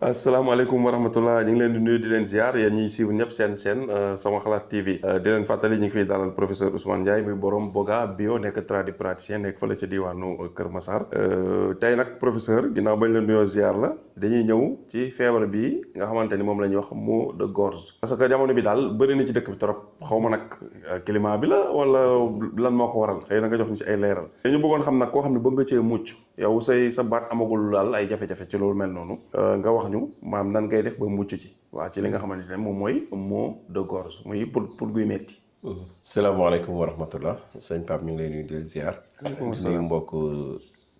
asalaamaaleykum wa rahmatullah ñu ngi leen di nuyu di leen ziar yéen ñiy suivre ñëpp seen sama xalaat TV di leen fàttali ñu ngi fiy dalal professeur Ousmane Ndiaye muy borom Boga bio nekk tradipraticien nekk fële ca diwaanu Kër Massar tey nag professeur ginnaaw bañ la nuyoo ziar la dañuy ñëw ci feebar bi nga xamante ni moom la ñuy wax maux de gorge parce que jamono bi daal bëri na ci dëkk bi trop xaw ma nag climat bi la wala lan moo ko waral xëy na nga jox ñu ci ay leeral dañu bëggoon xam nag koo xam ne bëgg nga cee mucc yow sa baat amagul daal ay jafe-jafe ci loolu mel noonu nga wax ñu maam nan ngay def ba mucc ci waa ci li nga xamante ne moom mooy maux de gorge muy pour guy metti salaamaaleykum wa rahmatullah sëñ Pape ñu ngi lay nuyu di ziar di nuyu mbokk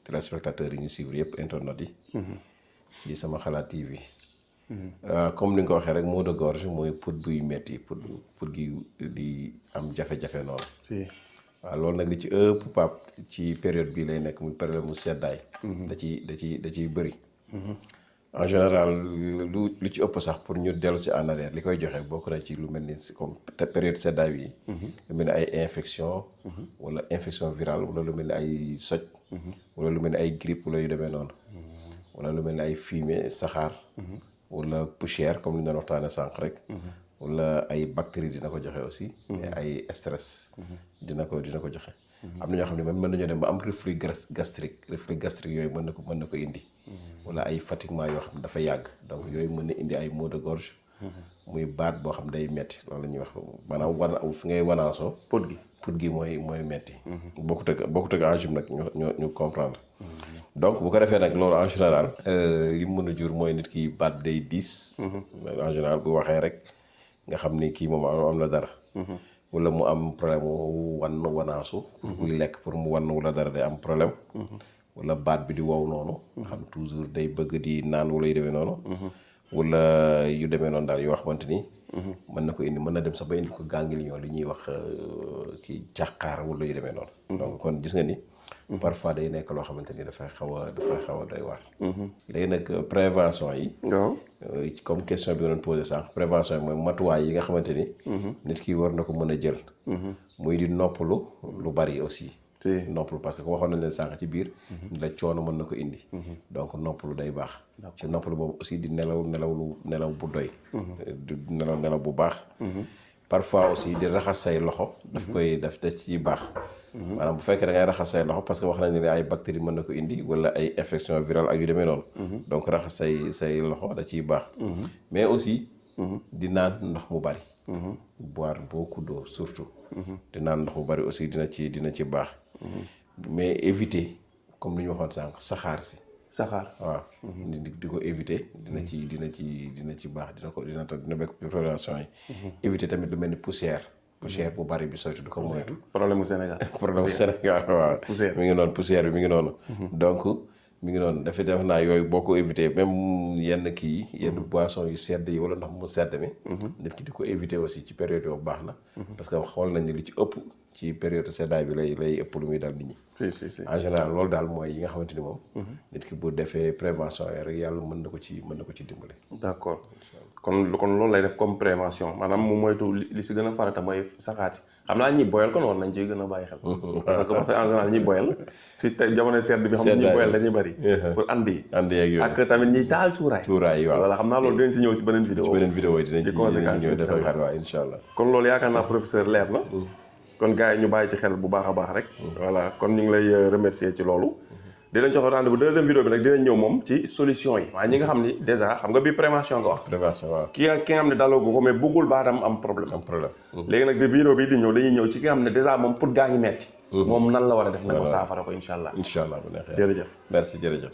téléspectateurs yi ñu suivre yëpp internet yi ci sama xalaat TV comme ni nga ko waxee rek maux de gorge mooy put buy metti put gi di am jafe-jafe noonu waaw loolu nag li ci ëpp Pape ci période bii lay nekk muy période mu seddaay da ciy bëri en général lu ci ëpp sax pour ñu dellu ci en arrière li koy joxe bokk na ci lu mel ni comme période seddaay bi lu mel ni ay infection wala infection virale wala lu mel ni ay soj wala lu mel ni ay grippe wala yu demee noonu wala lu mel ni ay fumée saxaar wala poussière comme li ñu doon waxtaane sànq rek wala ay bactéries dina ko joxe aussi ay stress dina ko joxe am na ñoo xam ne mën nañoo dem ba am reflux gastrique yooyu mën na ko indi wala ay fatiguement yoo xam ne dafa yàgg donc yooyu mën na indi ay maux de gorge muy baat boo xam day metti loolu la ñuy wax maanaam fi ngay wanaasoo put gi mooy metti bokkut ak enzyme nag ñu comprendre donc bu ko defee nag loolu en général li mu mën a jur mooy nit ki baat bi day diis en général bu waxee rek nga xam ni kii moom am na dara wala mu am problème mu wanaasu buy lekk pour mu wann wala dara day am problème wala baat bi di wow noonu nga xam toujours day bëgg di naan wala yu demee noonu wala yu demee noonu daal yoo xamante ni mën na ko indi mën na dem sax ba indi ko ganglion li ñuy wax kii càqaar wala yu demee noonu donc kon gis nga ni parfois day nekk loo xamante ni dafay xaw a doy waar léegi nag prévention yi comme question bi nga doon posé sànq prévention yi mooy matuwaay yi nga xamante ni nit ki war na ko mën a jël muy di noppalu lu bari aussi noppalu parce que waxoon nañ leen sànq ci biir la coono mën na ko indi donc noppalu day baax ci noppalu boobu aussi di nelaw bu doy di nelaw bu baax parfois aussi di raxas say loxo daf ci baax maanaam bu fekkee da ngay raxas say loxo parce que wax nañ ne ay bactéries mën na ko indi wala ay infection virale ak yu demee noonu donc raxas say loxo da ciy baax mais aussi di naan ndox mu bari boire beaucoup d'eau surtout di naan ndox mu bari aussi dina ci baax mais éviter comme li ñu waxoon sànq saxaar waaw di ko éviter dina ci baax dina bekk prévention yi éviter tamit lu mel ni poussière bu bari bi soytu du ko moytu problème mu Sénégal waaw mi ngi noonu poussière bi mi ngi noonu donc mi ngi noonu def naa yooyu boo ko éviter même yenn boisson yu sedd yi wala ndox mu sedd mi nit ki di ko éviter aussi ci période yoobu baax na parce que xool nañ ni lu ci ëpp ci période seddaay bi lay ëpp lu muy dal nit ñi en général loolu daal mooy yi nga xamante ni moom nit ki bu defee prévention yi rek yàlla mën na ko ci dimbale d'accord kon loolu lay def comme prévention maanaam mu moytu li si gën a farata mooy saxaat si xam naa ñi boyal kon war nañ ci gën a bàyyi xel parce que en général ñi boyal si jamono sedd bi xam ne ñi boyal dañuy bëri pour andi ak yooyu ak tamit ñiy taal cuuraay waaw voilà xam naa loolu dinañ si ñëw si beneen vidéo yi dinañ ci conséquences yi waaw incha allah kon loolu yaakaar naa professeur leer na kon gars yi ñu bàyyi ci xel bu baax a baax rek voilà kon ñu ngi lay remercier ci loolu dinañ jox rendez-vous deuxième vidéo bi nag dinañ ñëw moom ci solution yi waaye ñi nga xam ni déjà xam nga bii prévention nga wax waaw ki nga xam ne daloo ko mais bëggul baatam am problème léegi nag de vidéo bi di ñëw dañuy ñëw ci ki nga xam ne déjà moom pour gaa ngi metti moom nan la war a def na ko saafara ko incha allah bu neexee jërëjëf merci jërëjëf.